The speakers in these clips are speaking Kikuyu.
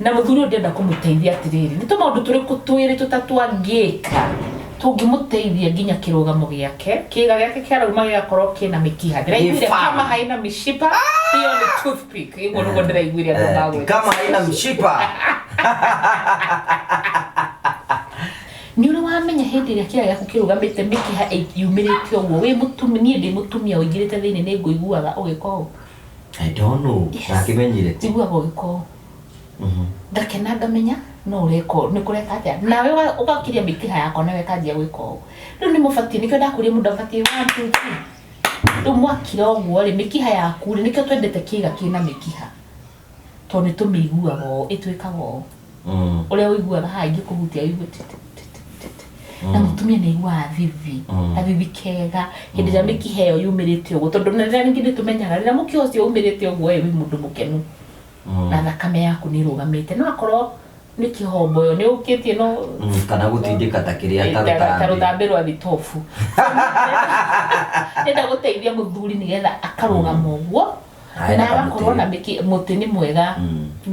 Na mũthuri ũyũ ndĩrenda kũmũteithia atĩrĩrĩ, nĩ tũmaũndũ tũrĩkũ twĩrĩ tũtatũ angĩka tũngĩmũteithia nginya kĩrũgamo gĩake, kĩĩga gĩake kĩarauma gĩgakorwo kĩna mĩkiha. Ndĩraiguire Gĩbam. kama haina mishipa, hiyo ni toothpick. Ũguo nĩguo ndĩraiguire andũ magwĩta. Kama haina mshipa. Nĩ ũrĩ wamenya hĩndĩ ĩrĩa kĩĩga gĩaku kĩrũgamĩte mĩkiha yumĩrĩte ũguo, wĩ mũtumia, niĩ ndĩ mũtumia ũingĩrĩte thĩinĩ nĩ ngũiguaga ũgĩka ũũ. I don't know. Yes. Ndakĩmenyire. Njiguaga ũgĩka ũũ. Ngakena ngamenya no ũreka ũũ, nĩ kũreka atĩa nawe ũgakiria mĩkiha yakwa nawe ĩkanjia gwĩka ũũ. Rĩu nĩ mũbatiĩ, nĩkĩo ndakũria mũndũ abatiĩ one two three. Rĩu mwakira ũguo rĩ, mĩkiha yaku rĩ, nĩkĩo twendete kĩga kĩna mĩkiha, tondũ nĩ tũmĩiguaga ũũ, ĩtwĩkaga ũũ. Ũrĩa ũiguaga haha ingĩkũhutia ũigue ti ti ti ti ti ti. Na mũtumia nĩ aiguaga thithi, gathithi kega hĩndĩ ĩrĩa mĩkiha ĩyo yumĩrĩte ũguo, tondũ na rĩrĩa ningĩ nĩ tũmenyaga rĩrĩa mũkiha ũcio umĩrĩte ũguo ĩ, wĩ mũndũ mũkenu. Na thakame yaku nĩ ĩrũgamĩte. No akorwo nĩ kĩhomboyo nĩ ũkĩtie no Kana gũtindĩka ta kĩrĩa ta ta rũtambĩ. Rũtambĩ rwa thitobu. Ndĩrenda gũteithia mũthuri nĩgetha akarũgama ũguo Na hena na agakorwo kamũtĩ. Na mĩki mũtĩ nĩ mwega.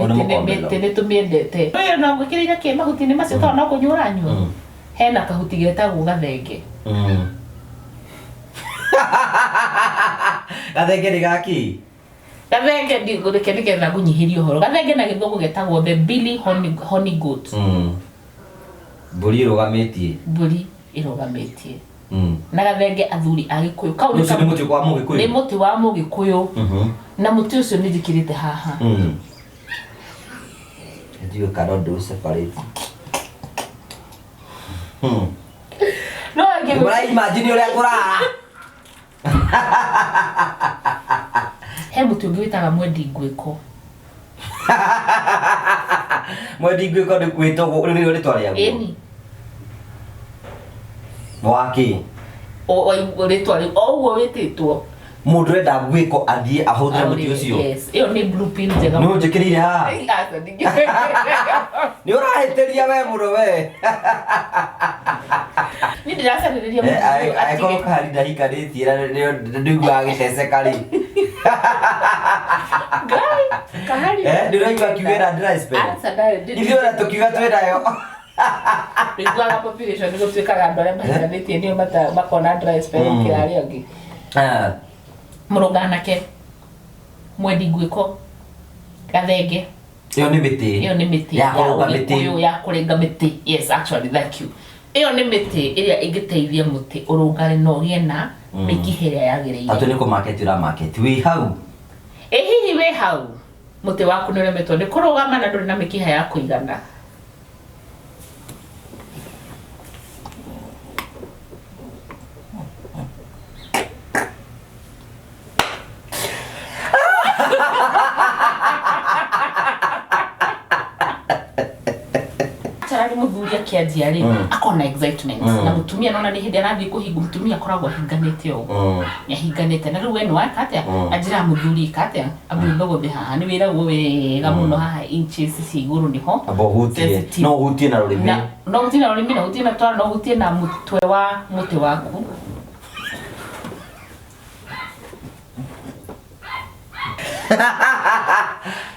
Ona Mĩtĩ nĩ mũkombelo. mĩtĩ nĩ tũmĩendete. Ũyũ no ngwĩkĩrĩire kĩ mahuti-inĩ macio tondũ no kũnyua ũranyua. Hena kahuti getagwo gathenge. Gathenge nĩ gakĩ? Gathenge reke nĩgetha ngũnyihĩrie ũhoro. Gathenge na gĩthũngũ getagwo the Billy honey, honey goat. Mbũri ĩrũgamĩtie. Mbũri ĩrũgamĩtie. Na gathenge athuri a Gĩkũyũ. Kau nĩ Ũcio nĩ mũtĩ wa Mũgĩkũyũ? Nĩ mũtĩ wa Mũgĩkũyũ. Na mũtĩ ũcio nĩ njĩkĩrĩte haha. You cannot do separate. No angĩ Mũra imagine ũrĩa kũrara. He mũtĩ ũngĩ wĩtaga mwendi ngwĩko. Mwendi ngwĩko nĩ wĩtagwo rĩu rĩtwa rĩaguo. Ĩni. Wakĩ? O rĩtwa rĩu o ũguo wĩtĩtwo. Mũndũ ũrenda ngwĩko athiĩ ahũthĩre mũtĩ ũcio. Yes, ĩyo nĩ blue pill njega. Nĩ ũnjĩkĩrĩire haha. Aca, ndingĩ- Nĩ ũrahĩtĩria we mũno we. Niĩ ndĩracarĩrĩria mũthuri ũyũ Angĩkorwo atige. kahari ndahikanĩtie na ndĩiguaga gĩteceka rĩ. Ngai, kahari. Nĩ ũraigua akiuga ĩna dry spell? Aca, ndarĩ- ndĩ- Ithuĩ ona tũkiuga twĩ nayo. Ũiguaga population nĩ gũtuĩkaga andũ arĩa mahikanĩtie nĩo makona dry spell gũkĩra arĩa angĩ. Mũrũnganake, mwendi ngwĩko, gathenge. Ĩyo nĩ mĩtĩ. Ĩyo nĩ mĩtĩ Ya kũrũnga mĩtĩ. Ũgĩkũyũ ya kũrenga mĩtĩ. Yes, actually, thank you. Ĩyo nĩ mĩtĩ ĩrĩa ĩngĩteithia mũtĩ ũrũngare na ũgĩe na mĩkiha ĩrĩa yagĩrĩire. Atĩ nĩ kũ-market ũra market. Wĩ hau. Ĩ hihi wĩ hau mũtĩ waku nĩ ũremetwo nĩ kũrũgama na ndũrĩ na mĩkiha ya kũigana? Tararĩ mũthuri akĩanjia rĩ, akona excitement, na mũtumia nona nĩ hĩndĩ arathiĩ kũhingwo, mũtumia akoragwo ahinganĩte ũguo. Nĩ ahinganĩte na rĩu we nĩ weka atĩa, anjĩraga mũthuri ĩka atĩa, ambe ũthogothe haha, nĩ wĩragwo wega mũno haha inches cia igũrũ nĩho Amba ũhutie. sensitive. No ũhutie na rũrĩmĩ. Na no ũhutie na rũrĩmĩ, no ũhutie na twara, no ũhutie na mũtwe wa mũtĩ waku.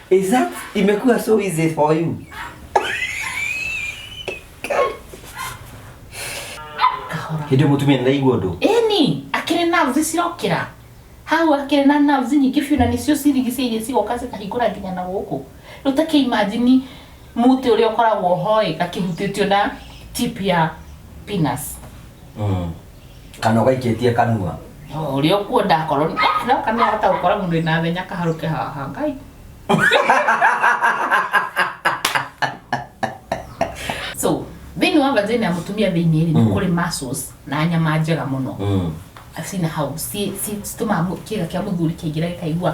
Is that imekuwa so easy for you? Kahora. Hĩndĩ ĩyo mũtumia nĩaraigua ũndũ. Ĩni, akĩrĩ nerves cirokĩra. Hau akĩrĩ na nerves nyingĩ biũ na nĩcio cirigicĩirie cigoka cikahingũra nginya na gũkũ. Rĩu ta kĩ imagine mũtĩ ũrĩa ũkoragwo ho ĩ, gakĩhutĩtio na tip ya penis. Kana ũgaikĩtie kanua. Ũrĩa ũkuenda akorwo no kanua ahota gũkora mũndũ wĩna thenya kaharũke haha Ngai. So thĩinĩ wa vagina ya mũtumia thĩinĩ rĩ, nĩ kũrĩ muscles na nyama njega mũno cina hau citũmaga kĩga kĩa mũthuri kĩaingĩra gĩkaigua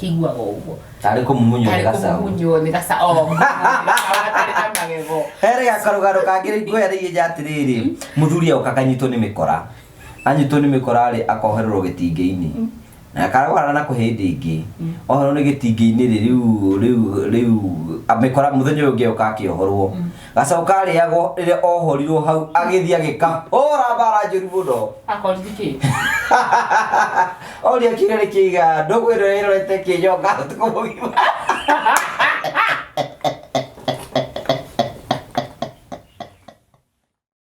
kĩiguaga ũguo. Tarĩ kũmumunywo nĩ Tarĩ gacaũ. kũmumunywo nĩ gacaũ. Oh, gatarĩ na magego. Herĩ gakarũgano kangĩ rĩu nguoya rĩu atĩrĩrĩ, mũthuri oka akanyitwo nĩ mĩkora, anyitwo nĩ mĩkora rĩ, akohererwo gĩtingĩ-inĩ na akarwara nako hĩndĩ ĩngĩ oherwo nĩ gĩtingĩ-inĩ rĩ, rĩu rĩu rĩu mĩkora mũthenya ũyũ ũngĩ oka akĩohorwo gacaũ karĩagwo rĩrĩa ohorirwo hau agĩthiĩ agĩkahũra mbara njũru mũno. Akorire kĩ? Oria kĩrĩa nĩ kĩiga ndũgũ ĩno ĩrorete kĩnyonga ũtukũ mũgima.